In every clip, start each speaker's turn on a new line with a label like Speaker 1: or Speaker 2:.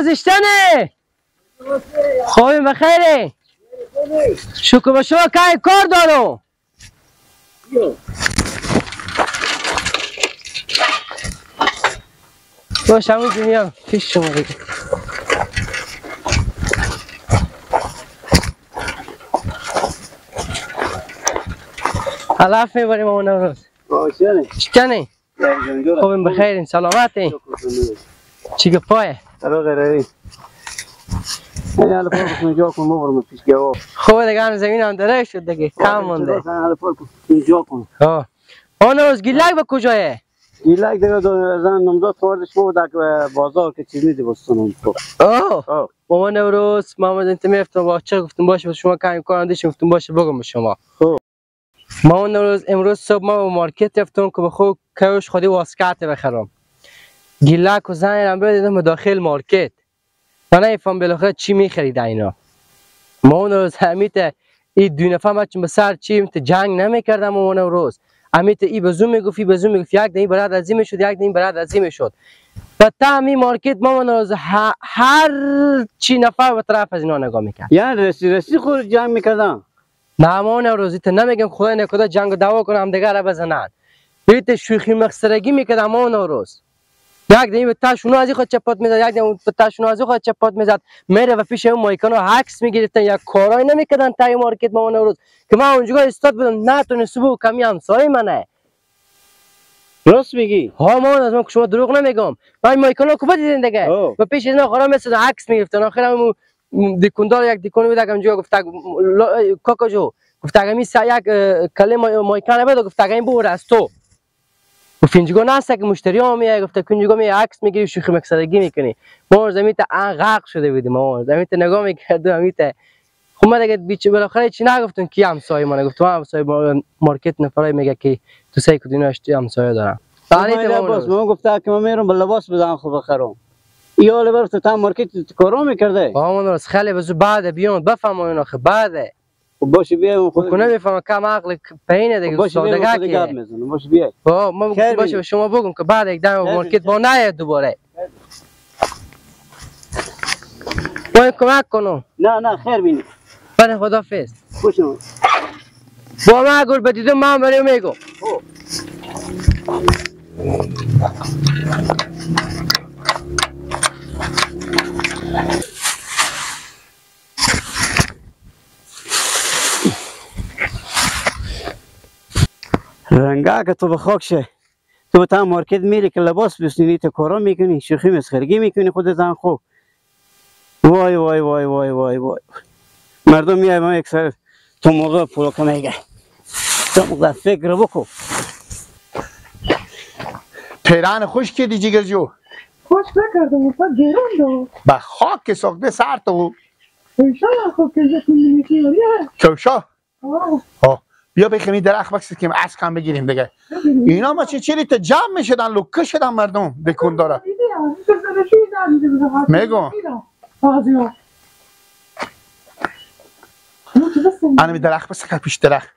Speaker 1: نوروز اشتنه خوبیم بخیره شکر به شما که کار دارم. باش همون میام پیش شما دیگه. علف میبریم اون نوروز. چطوری؟ خوبیم بخیرین سلامتین. چی گپایه؟ خوبه دیگه هم زمین هم داره شد دیگه کم مونده. آن روز گیلک به کجایه؟
Speaker 2: گیلک دیگه زن نمزاد خوردش بود بازار که چیز میدی بستونم.
Speaker 1: آه با من نوروز محمد انت میرفتم با چه گفتم باشه شما کم کار نداشتم گفتم باشه بگم به شما. ما نوروز امروز صبح ما به مارکت رفتم که به خود کوش خودی واسکت بخرم. گیلک و زن هم دیدم داخل مارکت. من نمیفهم بالاخره چی میخرید اینا. ما اون روز همیت این دو نفر بچم به سر چی جنگ نمیکردم اون روز. همیت ای بزو میگفت ای بزو میگفت یک دنی براد عظیم شد یک دنی براد عظیم شد. و تا همین مارکت ما اون روز هر چی نفر به طرف از اینا نگاه میکرد.
Speaker 2: یعنی رسی رسی خود جنگ میکردم.
Speaker 1: نه ما اون روزی ته نمیگم خدای نکرده جنگ و دعوا کنم هم دیگه را بزنن. بیت شوخی مخسرگی میکردم اون روز. یک دمی به تاشونو از خود چپات میزد یک دمی به تاشونو از خود چپات میزد میره و پیش اون مایکانو عکس میگرفتن یک کارای نمیکردن تای مارکت ما اون روز که من اونجا استاد بودم نتونست بو کمی همسایه منه.
Speaker 2: راست میگی؟
Speaker 1: ها ما از من شما دروغ نمیگم. من مایکانو کو دیدین دیگه و پیش اینا قرار میسد عکس میگرفتن. آخر هم دکاندار یک دکان بود اونجا گفت کاکا جو گفت اگه می یک کلمه مایکانو بده گفت اگه این بور از تو گفت اینجا نست که مشتری ها میاد گفت که اینجا می عکس میگیری شوخی مکسرگی میکنی. ما زمین تا غرق شده بودیم ما زمین تا نگاه میکردم همین تا خب ما دیگه بیچ بالاخره چی نگفتم کی همسایه ما گفتم همسایه مارکت نفرای میگه که تو سعی کن اینا همسایه دارم.
Speaker 2: لباس ما گفته که من میرم لباس بدم خوب بخرم. ایال برفت تا مارکت کارو میکرده.
Speaker 1: آ من راست خیلی بزو بعد بیان بفهم اینا خب بعد
Speaker 2: باشه بیایم
Speaker 1: خود کنه میفهمم کم عقل پینه دیگه سادگی که
Speaker 2: باشه بیای.
Speaker 1: ما باشه شما بگم که بعد یک دم مارکت با نیاد دوباره. باید کمک کنم.
Speaker 2: نه نه خیر بینی.
Speaker 1: بله خدافظ.
Speaker 2: خوش اومد.
Speaker 1: با من اگر بدیدم من بریم میگم.
Speaker 2: رنگا که تو به خاک شه تو تا مارکت میری که لباس بسنی تو کارا میکنی شوخی مسخرگی میکنی خودت زن خوب. وای وای وای وای وای وای مردم میای ما یک سر تو موقع پول که میگه تو موقع فکر بکن.
Speaker 3: پیران خوش کردی جیگر جو؟
Speaker 4: خوش نکردم اصلا گرون داد
Speaker 3: به خاک ساخته سر تو
Speaker 4: انشالله خوب که
Speaker 3: کوشا آه بیا بخمی درخت بکسید که عکس هم بگیریم دیگه. اینا ما چه چیزی تا جمع میشدن لوکه شدن مردم دکون داره. میگم انا می درخت بس که پیش درخت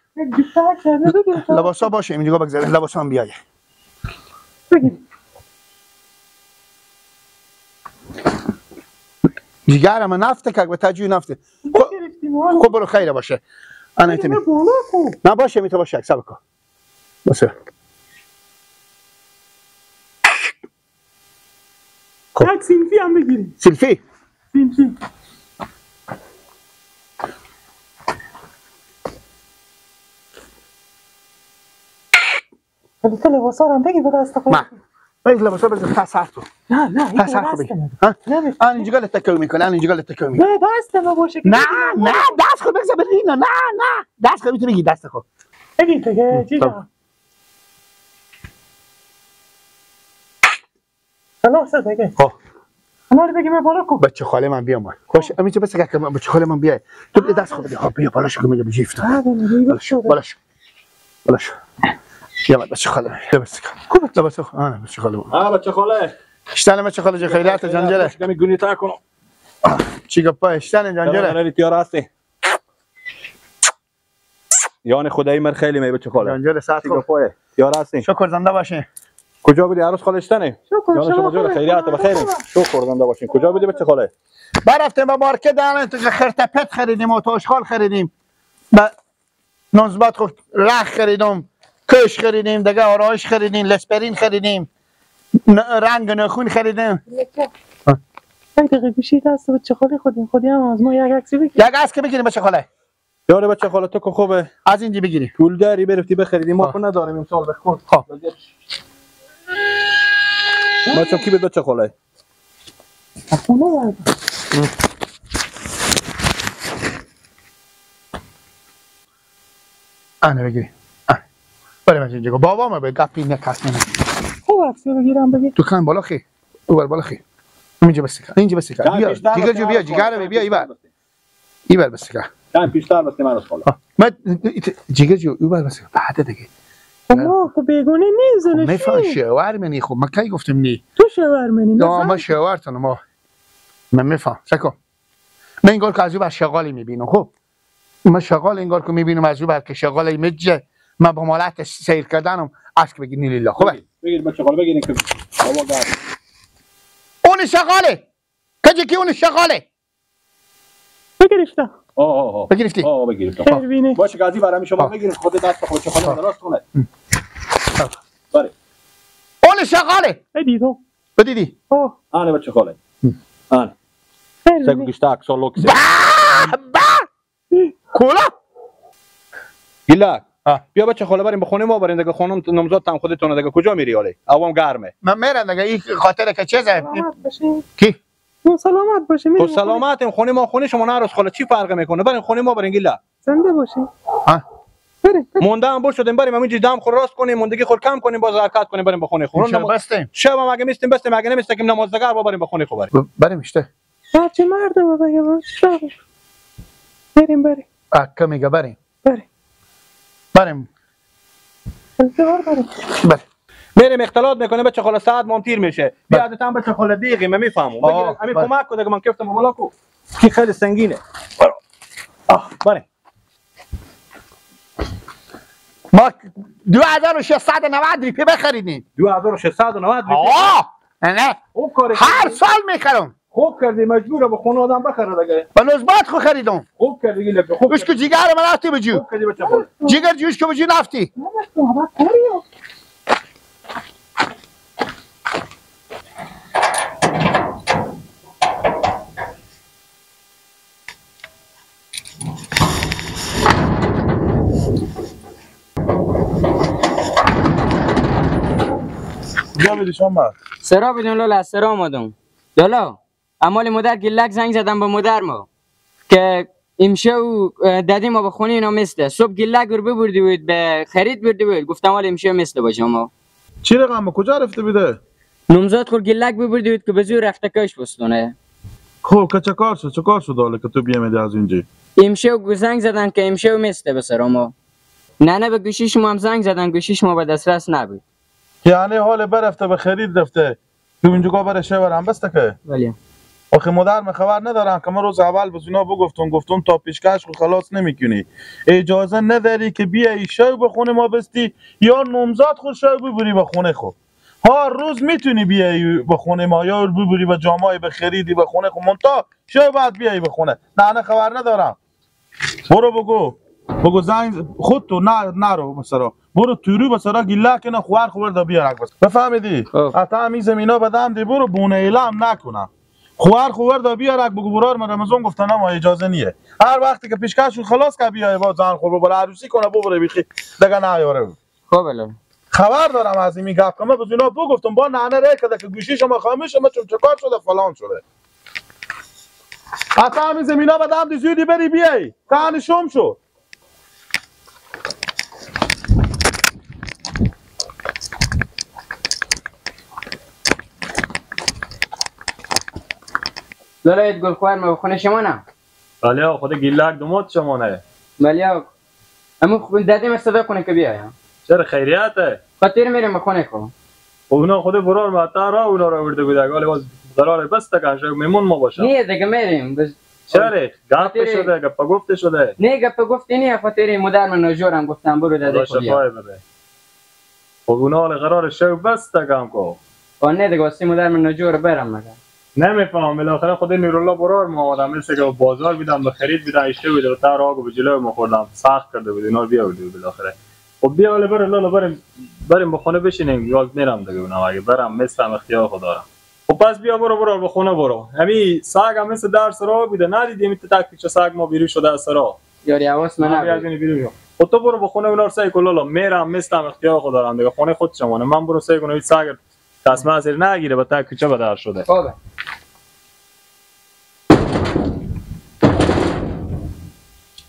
Speaker 3: لباسا باشه اینجا بگذار لباسا هم بیایه. جیگر من نفته که به تجوی نفته. خب برو خیره باشه. انا ایتمی نه باشه میتو باشه صبر کن باشه.
Speaker 4: یک سیلفی هم بگیریم.
Speaker 3: سیلفی
Speaker 4: سیلفی ولی تو لباسا رو هم بگیر به دست خودت.
Speaker 3: نه بگیر لباسا بزن تا سر تو.
Speaker 4: نه نه
Speaker 3: تا سر خود بگیر. ها؟ انا اینجا گل تکو میکنه انا اینجا گل تکو میکنه.
Speaker 4: نه دست ما باشه.
Speaker 3: نه نه دست خود بگذار بری نه نه دست خود میتونی بگی دست خود.
Speaker 4: بگیر دیگه چی جان. خلاص دیگه.
Speaker 3: خب
Speaker 4: انا رو بگیم بالا کو.
Speaker 3: بچه خاله من بیام باش امین بس که بچه خاله من بیای. تو دست خود بده. خب بیا بالا شو میگه بجیفت. بالا شو بالا شو. یا بچه خاله بس خوب لباس انا بچه خاله
Speaker 5: ها بچه خاله
Speaker 3: اشتانه بچه خاله خیرات جنجله
Speaker 5: کمی گونی تا کنم
Speaker 3: چی گپا اشتانه جنجله
Speaker 5: نه تیار هستی یعنی خدای مر خیلی می بچه خاله
Speaker 3: جنجله ساعت
Speaker 5: خوب تیار هستی
Speaker 3: شکر زنده باشه.
Speaker 5: کجا بودی عروس خالشتنه؟ جان شما جور خیریت بخیر. شکر زنده باشین. کجا بودی بچه خاله؟
Speaker 3: برفتیم به مارکت الان تو خرتپت خریدیم و توشخال خریدیم. با نزبت خود رخ خریدم، کش خریدیم، دیگه آرایش خریدیم، لسپرین خریدیم، رنگ نخون خریدیم.
Speaker 4: یک دقیقه گوشی دست بچه خاله خودیم خودی هم از ما یک عکسی بگیر.
Speaker 3: یک عکس که بگیریم بچه خاله.
Speaker 5: یاره بچه خاله تو که خوبه.
Speaker 3: از اینجا بگیری.
Speaker 5: پول داری برفتی بخریدیم ما که نداریم امسال بخور.
Speaker 3: خب.
Speaker 5: بچه کی به بچه خاله؟
Speaker 4: خونه
Speaker 3: آنه بگیری. بریم از اینجا. بابا ما به گپی نکس نه.
Speaker 4: خوب عکسی بگیرم بگیر.
Speaker 3: تو کن بالا خی. او بالا خی. اینجا بس کن. اینجا بس کن. بیا. جیگر جو بیا. جیگر بیا ایبر. ایبر بس کن.
Speaker 5: کم پیشتر بس من خاله.
Speaker 3: ما جیگر جو ایبر بس کن. بعد دیگه.
Speaker 4: ما خب بیگانه نیست زنش.
Speaker 3: میفهم شوهر منی خب من کی گفتم نی.
Speaker 4: تو شوهر منی.
Speaker 3: نه ما شوهرتون ما. من میفهم. سکو. من انگار که از او بر شغالی میبینم خب. من شغال انگار که میبینم از او بر که شغالی مجه من با مالت سیر کردنم اشک بگیر نیلیلا خب
Speaker 5: بگیر بچه خاله بگیرین که بابا گرد
Speaker 3: اون شغاله کجا که اون شغاله
Speaker 4: بگرفتم
Speaker 5: آه
Speaker 3: بگرفتی
Speaker 5: آه بگرفتم باشه قاضی برام شما بگیرین خود دست خود بچه خاله راست کنه بله
Speaker 3: اون شغاله
Speaker 4: بدیدم
Speaker 3: بدیدی
Speaker 4: آه
Speaker 5: آنه بچه خاله آنه سگو گشتا اکسو لوکس
Speaker 3: با کولا
Speaker 5: گیلا بیا بچه خاله بریم به خونه ما بریم دیگه. خانم نامزاد تام خودتونه دیگه. کجا میری حالی؟ عوام گرمه.
Speaker 3: من میرم دیگه این خاطر که چیزه. کی؟
Speaker 4: سلامت باشه.
Speaker 5: تو سلامتیم. خونه ما خونه شما نرس خاله چی فرق میکنه؟ بریم خونه ما بریم گیلا.
Speaker 4: زنده باشی.
Speaker 3: ها
Speaker 4: بریم.
Speaker 5: مونده هم بر شدیم بریم همینجوری دم خور راست کنیم موندگی خور کم کنیم باز حرکت کنیم بریم به خونه خونه.
Speaker 3: بستیم.
Speaker 5: شب هم اگه میستیم بستیم اگه نمیستیم که نماز دگر با بریم به خونه خو بریم.
Speaker 3: بریم اشته.
Speaker 4: بچه مردم بگه بریم بریم.
Speaker 3: اکه میگه بریم.
Speaker 4: بریم.
Speaker 3: بریم.
Speaker 4: بریم.
Speaker 3: بریم.
Speaker 5: میریم اختلاط میکنه بچه خاله ساعت مام تیر میشه. بیا عادتا بچه خاله دیگه من میفهمم. همین کمک کن دیگه من کفتم بالا کو. کی خیلی سنگینه. آه بریم.
Speaker 3: ما 2690 ریپی بخریدیم.
Speaker 5: 2690 ریپی.
Speaker 3: آه نه. هر سال میخرم.
Speaker 5: خوب کردی مجبوره به خونه آدم بخره دیگه.
Speaker 3: به نسبت خو خریدم.
Speaker 5: خوب کردی دیگه خوب.
Speaker 3: اشکو جیگر من رفتی بجو.
Speaker 5: خوب کردی بچه خاله.
Speaker 3: جیگر جوش که بجو نفتی.
Speaker 6: کجا بودی شما؟
Speaker 1: سرا بدون لالا سرا آمدم. لالا امال مادر گلک زنگ زدم به مادر ما که امشب دادیم ما به خونه اینا مثله صبح گلک رو ببردی بود به خرید برده بود گفتم حال امشب مثله باشه ما.
Speaker 6: چی رقم کجا رفته بوده؟
Speaker 1: نامزاد خور گلک ببردی بود که به زور رفته کش بستونه.
Speaker 6: خب که چه کار شد؟ چه کار شد حالا که تو بیامدی از اینجا؟
Speaker 1: امشب زنگ زدن که امشب مثله به سر ما. نه به گوشی شما هم زنگ زدن گوشی شما به دسترس نبود.
Speaker 6: یعنی حال برفته به خرید رفته تو اینجا برای شوهر هم بسته که؟
Speaker 1: بله.
Speaker 6: آخه مادر من خبر ندارم که من روز اول به اینا بگفتم گفتم تا پیشکش خو خلاص نمیکنی اجازه نداری که بیای شو به خونه ما بستی یا نامزاد خود شو ببری به خونه خو. هر روز میتونی بیای به خونه ما یا ببری به جامای به خریدی به خونه خو مونتا شو بعد بیای به خونه. نه نه خبر ندارم. برو بگو بگو زنگ خود تو نه نرو مثلا برو تورو مثلا گله کنه خوار خور دا بیارک بس بفهمیدی؟ حتی همین زمینا بدم دی برو بونه اعلام نکنم خوار خور دا بیارک بگو برار من رمضان گفتن ما اجازه نیه هر وقتی که پیشکشون خلاص که بیای با زن خور ببره عروسی کنه ببره بیخی دیگه نیاره.
Speaker 1: خب بله
Speaker 6: خبر دارم از این گپ که من به اینا بگفتم با ننه ره که گوشی شما خاموش ما چون چکار شده فلان شده. حتی همین زمینا بدم دی زودی بری بیای کان شوم شو.
Speaker 1: لالا اید گل خوار ما خونه شما نه؟
Speaker 7: بله خود گیلک دومات شما نه.
Speaker 1: بله امو خب دادیم صدا کنه که بیایم.
Speaker 7: چرا خیریته؟
Speaker 1: خاطر میریم خونه خو.
Speaker 7: اونا خود برار ما را اونا را ورده بود حالا باز قرار بس تا که میمون ما باشه.
Speaker 1: نه دیگه میریم بس.
Speaker 7: چرا گپ شده گپ گفته شده؟ نه
Speaker 1: گپ گفته نه خاطر مادر من ناجورم گفتم برو داده
Speaker 7: خو. شفای بده. خب اونا قرار شو بس تگم کو.
Speaker 8: نه دیگه واسه مادر من نجور برم مگه.
Speaker 7: نمیفهمم بالاخره خود نورالله برار ما آمدم مثل که بازار بیدم به خرید بیدم اشته بوده و تا راگو به جلوی ما خوردم سخت کرده بود اینا بیا بود بالاخره. خب بیا حالا بره لالا بریم به خونه بشینیم یا میرم دیگه اونم اگه برم مثلم اختیار خود دارم. خب پس بیا برو به خونه برو. همین سگ هم مثل درس راه بوده ندیدی می تک پیچه سگ ما بیرون شده از راه.
Speaker 8: یاری حواس من نبود.
Speaker 7: خب تو برو به خونه اونا رو سعی کن لالا میرم مثلم اختیار خود دارم دیگه خونه خود شمانه من برو سعی کنم این سگ تصمیم از نگیره با تک کوچه به در شده.
Speaker 8: خوبه.